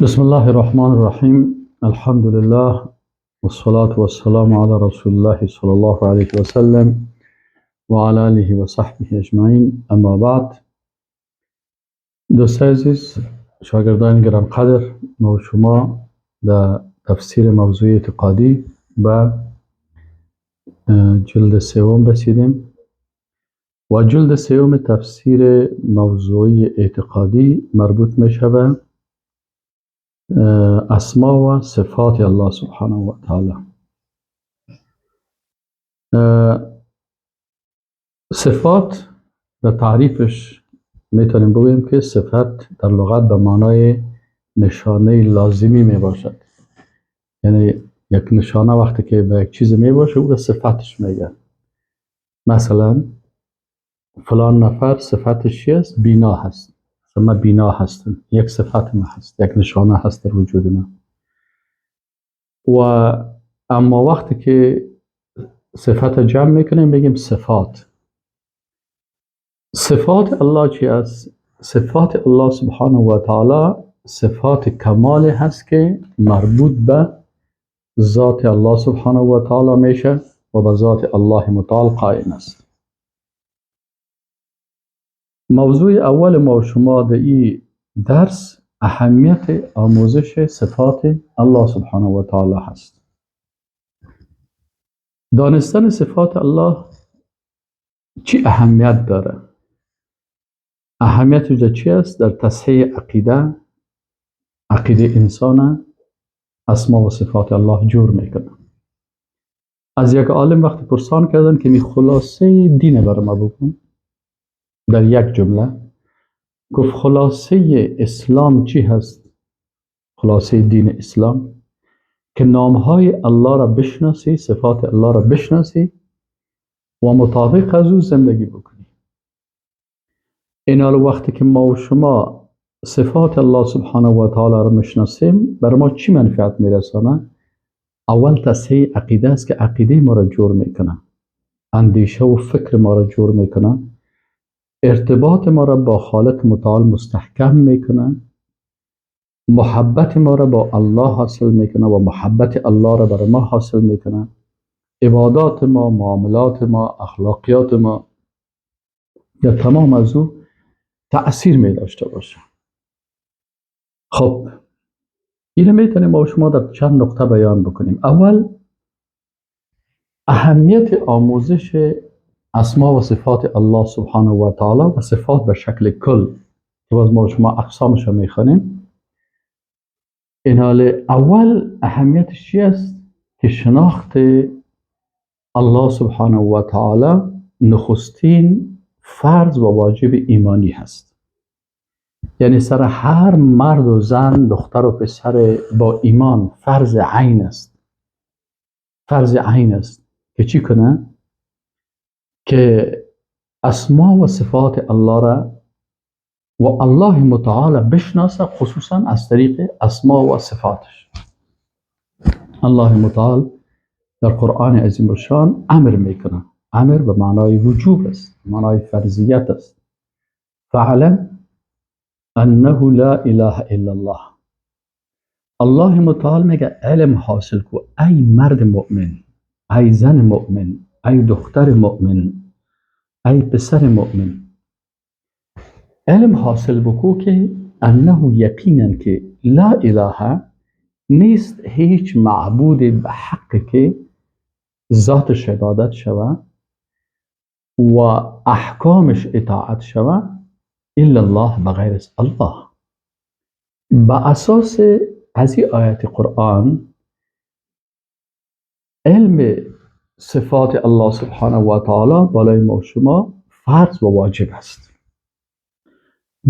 بسم الله الرحمن الرحیم. الحمد لله والصلاة والسلام على رسول الله صلی الله علیه و سلم و علی آله و صحبه اجمعین. اما بعد، دوستای عزیز، شاگردان گرانقدر، ما و شما در تفسیر موضوع اعتقادی به جلد سوم رسیدیم و جلد سوم تفسیر موضوعی اعتقادی مربوط می شود اسما و صفات الله سبحانه و تعالی. صفات در تعریفش میتونیم بگوییم که صفت در لغت به معنای نشانه لازمی می باشد، یعنی یک نشانه وقتی که به یک چیز می باشه او را صفتش میگن. مثلا فلان نفر صفتش چی است؟ بینا هست. ما بینا هستم، یک صفت ما هست، یک نشانه هست در وجود ما. و اما وقتی که صفت جمع میکنیم بگیم صفات. صفات الله چی است؟ صفات الله سبحانه و تعالی صفات کمال هست که مربوط به ذات الله سبحانه و تعالی میشه و به ذات الله متعال قائم است. موضوع اول ما و شما در این درس اهمیت آموزش صفات الله سبحانه و تعالی هست. دانستن صفات الله چی اهمیت داره؟ اهمیتش در چی است؟ در تصحیح عقیده، عقیده انسان اسما و صفات الله جور میکنه. از یک عالم وقتی پرسان کردن که می خلاصه دین بر ما بکن در یک جمله، گفت خلاصه اسلام چی هست؟ خلاصه دین اسلام که نامهای الله را بشناسی، صفات الله را بشناسی و مطابق از او زندگی بکنی. این حال وقتی که ما و شما صفات الله سبحانه و تعالی را میشناسیم، بر ما چی منفعت میرسانه؟ اول تصحیح عقیده است که عقیده ما را جور میکنه، اندیشه و فکر ما را جور میکنه، ارتباط ما را با خالق متعال مستحکم میکنه، محبت ما را با الله حاصل میکنه و محبت الله را برای ما حاصل میکنه، عبادات ما، معاملات ما، اخلاقیات ما یا تمام از او تأثیر می داشته باشه. خب اینو میتونیم ما شما در چند نقطه بیان بکنیم. اول، اهمیت آموزش اسما و صفات الله سبحانه و تعالی و صفات به شکل کل که باز ما شما اقسامش رو میخوانیم. این حال اول اهمیتش چی است؟ که شناخت الله سبحانه و تعالی نخستین فرض و واجب ایمانی هست. یعنی سر هر مرد و زن، دختر و پسر با ایمان فرض عین است. فرض عین است که چی کنه؟ که اسما و صفات الله را و الله متعال بشناسه، خصوصا از طریق اسما و صفاتش. الله متعال در قرآن عظیم الشان امر میکنه. امر به معنای وجوب است، به معنای فرضیت است. فعلم انه لا اله الا الله. الله متعال میگه علم حاصل کو ای مرد مؤمن، ای زن مؤمن، ای دختر مؤمن، ای پسر مؤمن، علم حاصل بکو که انه یقینا که لا اله نیست هیچ معبود به حق که ذاتش عبادت شوه و احکامش اطاعت شوه الا الله، بغیر از الله. به اساس از این آیت قرآن علم صفات الله سبحانه و تعالی بالای ما و شما فرض و واجب است.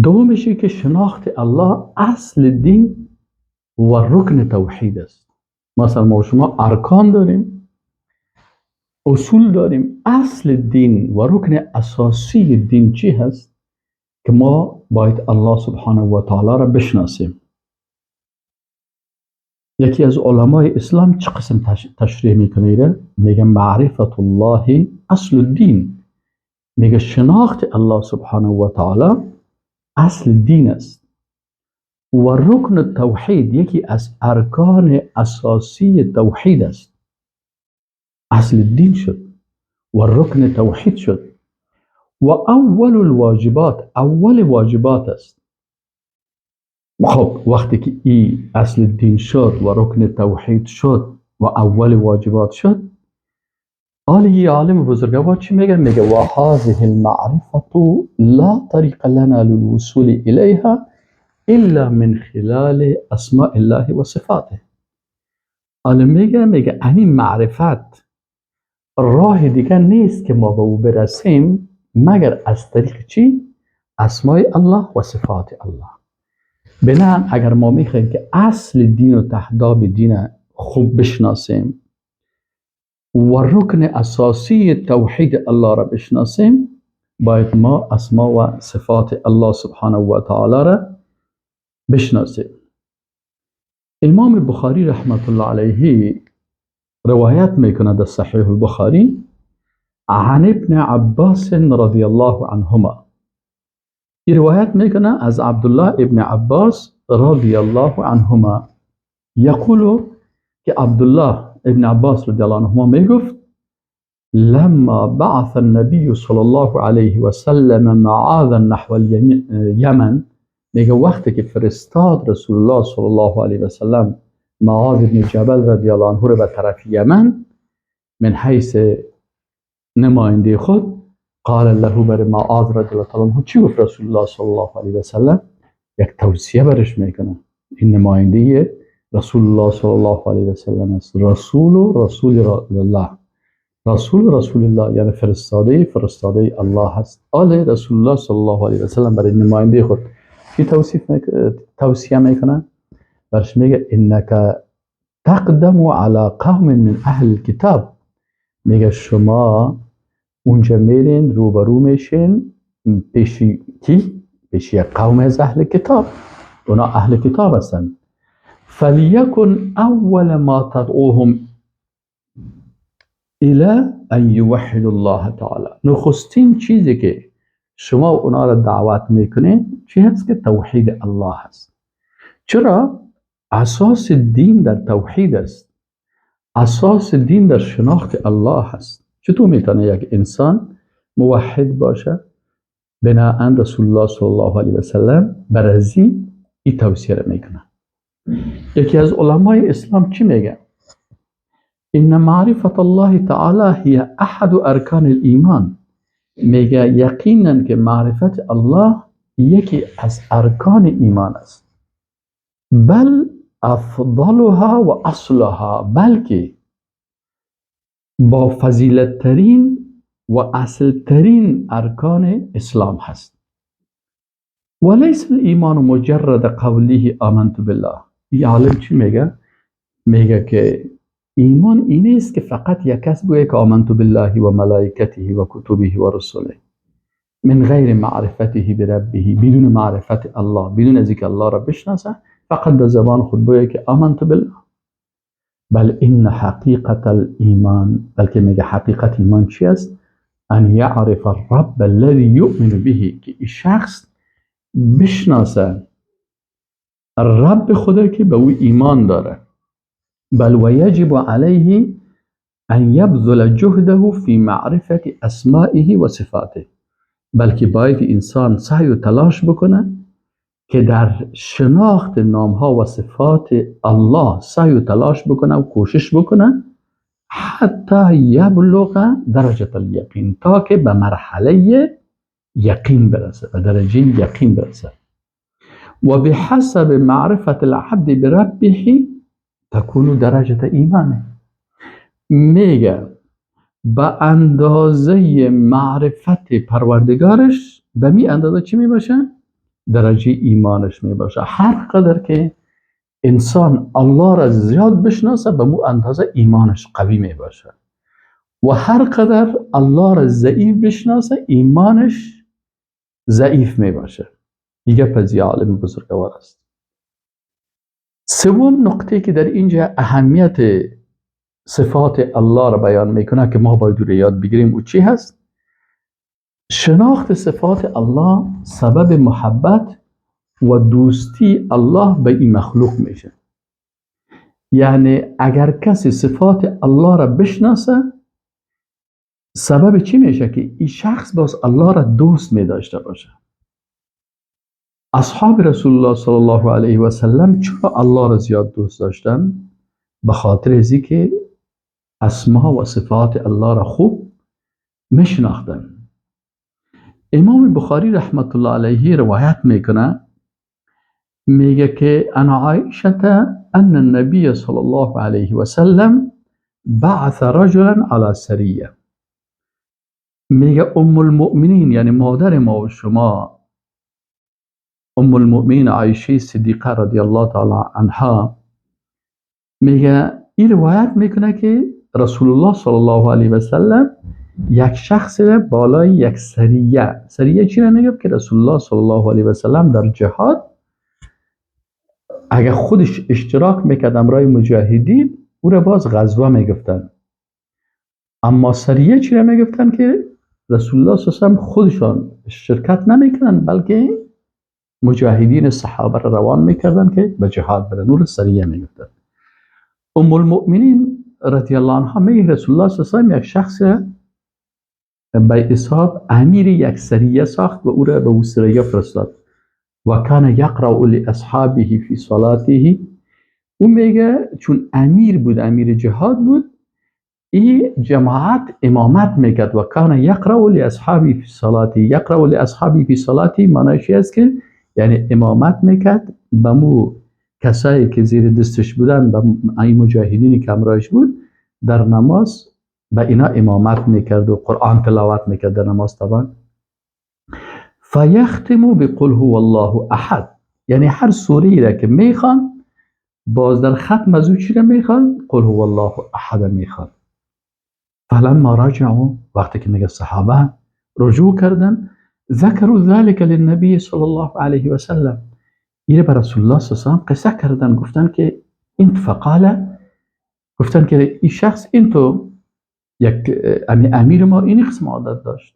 دومش که شناخت الله اصل دین و رکن توحید است. مثلا ما و شما ارکان داریم، اصول داریم. اصل دین و رکن اساسی دین چی هست؟ که ما باید الله سبحانه و تعالی را بشناسیم. یکی از علمای اسلام چه قسم تشریح میکنه؟ میگه معرفت الله اصل الدین. میگه شناخت الله سبحانه و تعالی اصل دین است. و رکن توحید یکی از ارکان اساسی توحید است. اصل دین شد و رکن توحید شد. و اول الواجبات، اول واجبات است. خب وقتی که این اصل دین شد و رکن توحید شد و اول واجبات شد، آل عالم بزرگوار چی میگه؟ میگه و هذه المعرفة لا طریق لنا للوصول الیها الا من خلال اسماء الله و صفاته. آل میگه این معرفت راه دیگه نیست که ما به او برسیم مگر از طریق چی؟ اسماء الله و صفات الله. بنابراین اگر ما میخوایم که اصل دین و تهداب دین خوب بشناسیم و رکن اساسی توحید الله را بشناسیم، باید ما اسما و صفات الله سبحانه و تعالی را بشناسیم. امام بخاری رحمت الله علیه روایت میکنه در صحیح البخاری عن ابن عباس رضی الله عنهما، روایت میکنه از عبدالله ابن عباس رضی الله عنهما، یقول که عبدالله ابن عباس رضی الله عنهما میگفت لما بعث النبی صلی الله علیه و سلم معاذ نحو الیمن، میگه وقتی که فرستاد رسول الله صلی الله علیه و سلم معاذ بن جبل رضی الله عنه رو به طرف یمن من حیث نماینده خود، قال له بر معاذ رضی الله عنه چی گفت رسول الله صلی الله علیه و سلم؟ یک توصیه برش میکنه. این نماینده رسول الله صلی الله علیه و سلم است، رسول و رسول الله، رسول رسول الله یعنی فرستاده فرستاده الله هست. آل رسول الله صلی الله علیه و سلم برای نماینده خود چی توصیه میکنه؟ برش میگه انک تقدم علی قوم من اهل الكتاب، میگه شما اونجا میرین روبرو میشین پیش کی؟ پیش یک قوم از اهل کتاب، اونا اهل کتاب هستن. فلیکن اول ما تدعوهم الى ان یوحدوا الله تعالی، نخستین چیزی که شما اونا را دعوت میکنین چی هست؟ که توحید الله هست. چرا؟ اساس دین در توحید است، اساس دین در شناخت الله هست. چطور میتونه یک انسان موحد باشه؟ بناءً رسول الله صلی الله علیه و سلم بر از این توصیه را میکنه. یکی از علمای اسلام چی میگه؟ ان معرفت الله تعالی هی احد ارکان الایمان، میگه یقینا که معرفت الله یکی از ارکان ایمان است، بل افضلها و اصلها، بلکه با فضیلت ترین و اصل ترین ارکان اسلام هست. ولیس الایمان مجرد قوله آمنت بالله. این عالم چی میگه؟ میگه که ایمان این است که فقط یک کس بگه که آمنت بالله و ملائکته و کتبه و رسوله من غیر معرفته بربه، بدون معرفت الله، بدون از اینکه الله را بشناسه، فقط به زبان خود بگه که آمنت بالله. بل ان حقیقت الایمان، بلکه میگه حقیقت ایمان چی است؟ ان یعرف الرب الذی یؤمن به، که این شخص بشناسه رب خدا که به او ایمان داره. بل و یجب علیه ان یبذل جهده فی معرفت اسمائه و صفاته، بلکه باید انسان سعی و تلاش بکنه که در شناخت نامها و صفات الله سعی و تلاش بکنه و کوشش بکنه حتی یبلغ درجه الیقین، تا که به مرحله یقین برسه، به درجه یقین برسه. و بحسب معرفت العبد بربه تکون درجه ایمانه. میگه به اندازه معرفت پروردگارش به می اندازه چی میباشه؟ درجه ایمانش میباشه. هر قدر که انسان الله را زیاد بشناسه به مو اندازه ایمانش قوی میباشه، و هر قدر الله را ضعیف بشناسه ایمانش ضعیف میباشه. دیگه پس یه عالم بزرگوار است. سوم نقطه که در اینجا اهمیت صفات الله را بیان میکنه که ما باید رو یاد بگیریم و چی هست؟ شناخت صفات الله سبب محبت و دوستی الله به این مخلوق میشه. یعنی اگر کسی صفات الله را بشناسه، سبب چی میشه؟ که این شخص باز الله را دوست می داشته باشه. اصحاب رسول الله صلی الله علیه و سلم چرا الله را زیاد دوست داشتن؟ به خاطر ازی که اسما و صفات الله را خوب میشناختن. امام بخاری رحمت الله علیه روایت میکنه، میگه که انا عایشه ان النبی صلی الله علیه و سلم بعث رجلا علی سریه. میگه ام المؤمنین، یعنی مادر ما و شما، ام المؤمنین عایشه صدیقه رضی الله تعالی عنها، میگه این روایت میکنه که رسول الله صلی الله علیه و سلم یک شخص بالای یک سریه، سریه چی میگه؟ که رسول الله صلی الله علیه و سلم در جهاد اگر خودش اشتراک میکرد امرای مجاهدین، او را باز غزوه میگفتن. اما سریه چی میگفتن؟ که رسول الله صلی الله علیه و سلم خودشان شرکت نمیکنن، بلکه مجاهدین صحابه را روان میکردن که به جهاد برن، او را سریه میگفتن. ام المؤمنین رضی الله عنها میگه رسول الله صلی الله علیه و سلم یک شخص به حساب امیر یک سریه ساخت و او را به او سریه فرستاد. و کان یقرأ لاصحابه فی صلاته. او میگه چون امیر بود، امیر جهاد بود، این جماعت امامت میکرد. و کان یقرأ لاصحابه فی صلاته، یقرأ لاصحابه فی صلاته معنیش است که یعنی امامت میکرد به مو کسایی که زیر دستش بودن، به این مجاهدینی که همراهش بود در نماز به اینا امامت میکرد و قرآن تلاوت میکرد در نماز طبعا. فیختم بقل هو الله احد، یعنی هر سوره را که میخوان باز در ختم از او چی را میخوان؟ قل هو الله احد میخوان. فلما رجعوا، وقتی که میگه صحابه رجوع کردن، ذکروا ذلك للنبی صلی الله علیه و سلم، ایره به رسول الله صلی الله علیه و سلم قصه کردن، گفتن که این فقاله، گفتن که این شخص این تو یک امیر ما این قسم عادت داشت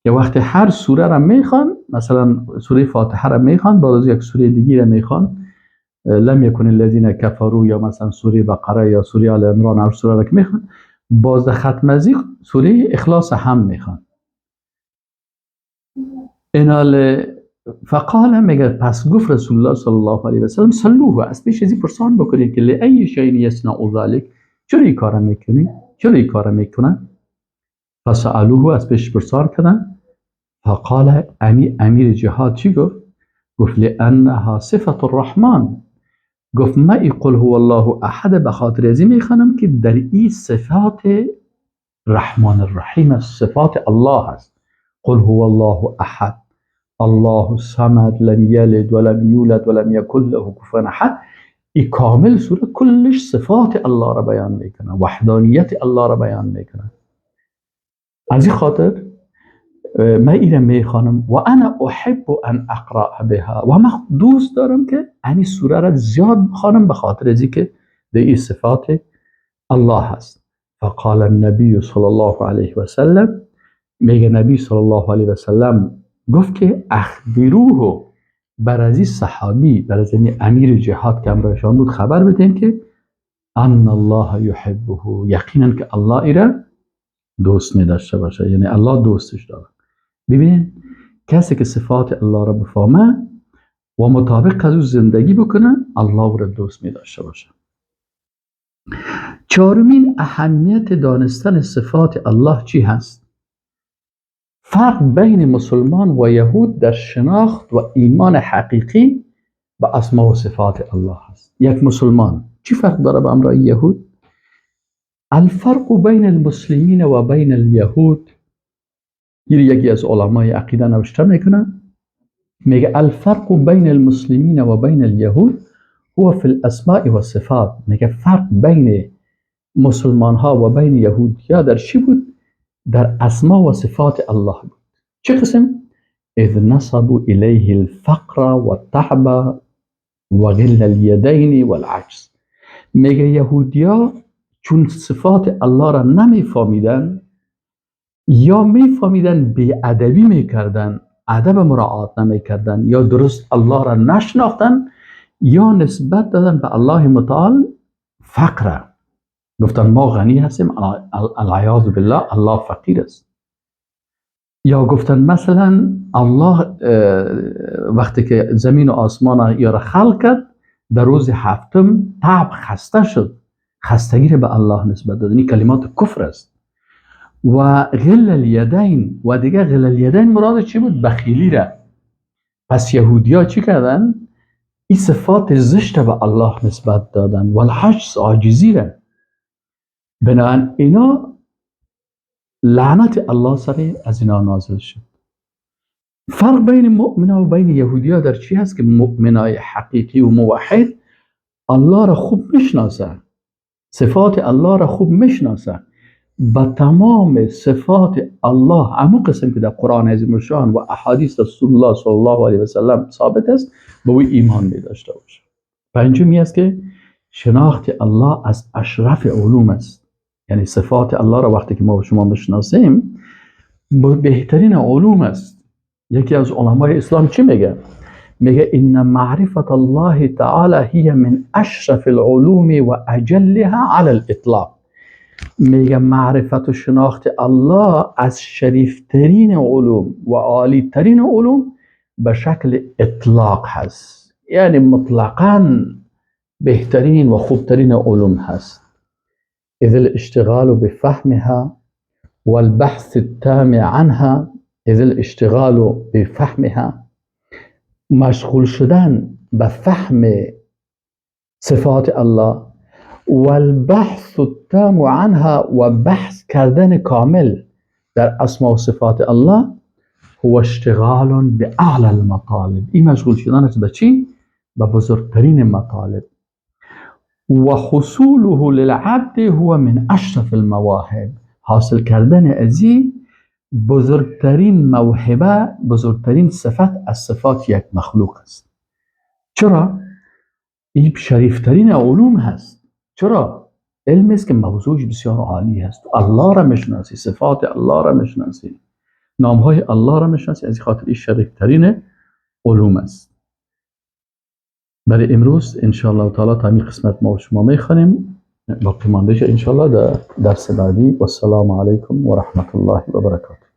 که وقتی هر سوره را میخوان، مثلا سوره فاتحه را میخوان، بعد از یک سوره دیگه را میخوان، لم یکن الذین کفروا، یا مثلا سوره بقره یا سوره آل عمران، هر سوره را که میخوان باز ختم از سوره اخلاص هم میخوان. اینال فقال، میگه پس گفت رسول الله صلی الله علیه و سلم سلوه، از پیش از پرسان بکنید که لای شیء یصنع ذلک، چرا این کارا میکنی؟ چرا این کارا میکنه؟ فسألوه، از پیش پرسان کردن. فقال، امیر جهاد چی گفت؟ گفت لانها صفت الرحمن، گفت ما ای قل هو الله احد به خاطر ازی میخوانم که در این صفات رحمان الرحیم است، صفات الله است. قل هو الله احد الله الصمد لم یلد ولم یولد ولم یکن له کفوا احد. این کامل سوره کلش صفات الله را بیان میکنه، وحدانیت الله را بیان میکنه. از این خاطر من ایره میخوانم و انا احب ان اقرأ بها، و من دوست دارم که این سوره را زیاد بخوانم به خاطر از اینکه در این صفات الله هست. فقال النبی صلی الله علیه و سلم، میگه نبی صلی الله علیه و سلم گفت که اخبروه، بر از این صحابی، بر از این امیر جهاد که همراهشان بود خبر بدین که ان الله یحبه، یقینا که الله ایره دوست می داشته باشه، یعنی الله دوستش داره. ببینین کسی که صفات الله را بفهمه و مطابق از او زندگی بکنه، الله را دوست می داشته باشه. چهارمین اهمیت دانستن صفات الله چی هست؟ فرق بین مسلمان و یهود در شناخت و ایمان حقیقی به اسما و صفات الله هست. یک مسلمان چی فرق داره با امرای یهود؟ الفرق بین المسلمین و بین الیهود، یکی از علمای عقیده نوشته میکنه، میگه الفرق بین المسلمین و بین الیهود هو فی الاسماء و صفات. میگه فرق بین مسلمان ها و بین یهودیا در چی بود؟ در اسما و صفات الله بود. چه قسم؟ اذ نصبوا الیه الفقر والتعب و غل الیدین والعجز. میگه یهودیا چون صفات الله را نمیفهمیدن یا میفهمیدن بی‌ادبی میکردن ادب مراعات نمیکردن، یا درست الله را نشناختن، یا نسبت دادن به الله متعال فقر، گفتن ما غنی هستیم، العیاذ بالله الله فقیر است. یا گفتن مثلا الله وقتی که زمین و آسمان یا را خلق کرد در روز هفتم تعب خسته شد، خستگی را به الله نسبت دادن، این کلمات کفر است. و غل الیدین، و دیگه غل الیدین مراد چی بود؟ بخیلی را. پس یهودیا چی کردن؟ این صفات زشت به الله نسبت دادن، و العجز عاجزی را. بنابراین اینا لعنت الله سر از اینا نازل شد. فرق بین مؤمنا و بین یهودیا در چی هست؟ که مؤمنای حقیقی و موحد الله را خوب میشناسه، صفات الله را خوب میشناسه، با تمام صفات الله همون قسم که در قرآن عظیم الشان و احادیث رسول الله صلی الله علیه و سلم ثابت است، به او ایمان می داشته باشه. پنجمی است که شناخت الله از اشرف علوم است، یعنی صفات الله را وقتی که ما و شما میشناسیم بهترین علوم است. یکی از علمای اسلام چی میگه؟ میگه ان معرفت الله تعالی هي من اشرف العلوم و اجلها علی الاطلاق. میگه معرفت و شناخت الله از شریفترین علوم و عالیترین علوم به شکل اطلاق هست، یعنی مطلقاً بهترین و خوبترین علوم هست. اذ الاشتغال بفهمها والبحث التام عنها، اذ الاشتغال بفهمها، مشغول شدن به فهم صفات الله، والبحث التام عنها و بحث کردن کامل در اسما و صفات الله، هو اشتغال باعلى المطالب. این مشغول شدن به چی؟ به بزرگترین مطالب. و حصوله للعبد هو من اشرف المواهب، حاصل کردن ازی بزرگترین موهبه، بزرگترین صفت از صفات یک مخلوق است. چرا؟ این شریفترین علوم هست. چرا؟ علم است که موضوعش بسیار عالی هست. الله را میشناسی، صفات الله را میشناسی، نامهای الله را میشناسی، از خاطر این شریفترین علوم است. برای امروز انشاءالله تعالی تا این قسمت ما و شما میخوانیم، باقی مانده انشاءالله در درس بعدی. و السلام علیکم و رحمت الله و برکاته.